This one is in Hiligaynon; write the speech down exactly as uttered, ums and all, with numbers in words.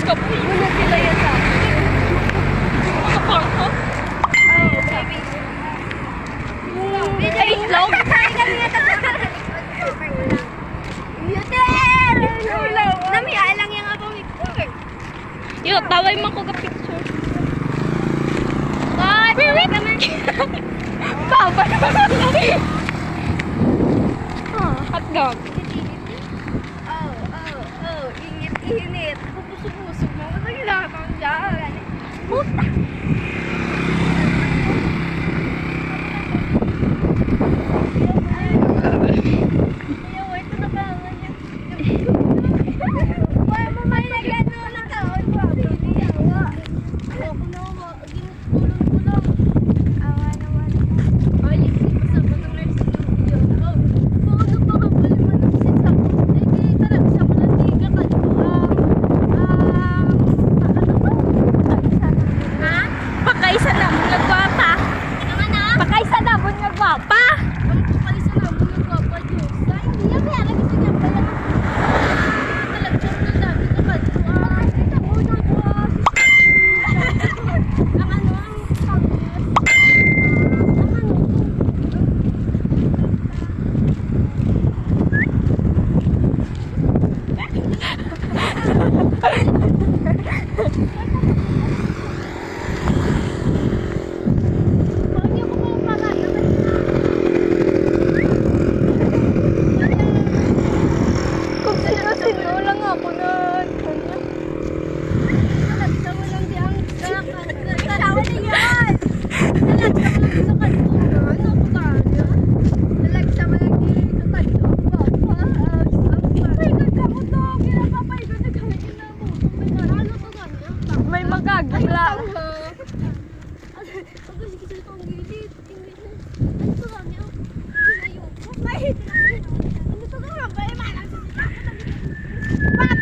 Kapoy. Wala sila yan sa akin. Mga bangko. Ay, itlog. Nami, ay lang yung abang ito. Yo, taway mo ko ka picture. Bye! Bye! Bye! Ah, hotdog. Oh, oh, oh, init-init. Busog-busog mo. Ano yung lahat ng dyan? Puta! Ayaw, ito na ba? May, may, may, nag-ano na ka? Ano ba? Hindi, yawa. Ayoko na, wa. Ginkulong-kulong. Awa naman. Ay, hindi ko sa pag-nurse yung video. Oh, oh, ano pa nga pala man ang sisakot? Eh, di, talaga siya pala, di ka kadto, ah, ah, ano ba? Pakaisan na. Ha? Pakaisan na, mga gwapa. Ano nga na? Pakaisan na, mga gwapa. Ang pakaisan na, mga gwapa, Diyos. Ay, hindi yan, kaya lagi sa niya pala. Talagang ang dami na ba? Ah, ay, sa ulo ko, ah, ang ano, ang pangis. Ang ano, Kung sino-sino lang ako na, ano. Nalagsa mo lang di ang, nalagsa mo lang yan. Nalagsa mo lang sa kanto. Ano po ka? Nalagsa mo lang di sa kanto. Ay, nagkakot na. Kaya papay ko, nagkakot na. May magagibla. Ay, tama. Ay, sige, sige, ang gilid. Ano to, mami? Oh, ayun. Ay, ano to, mami? Ay, malang sa sila. Para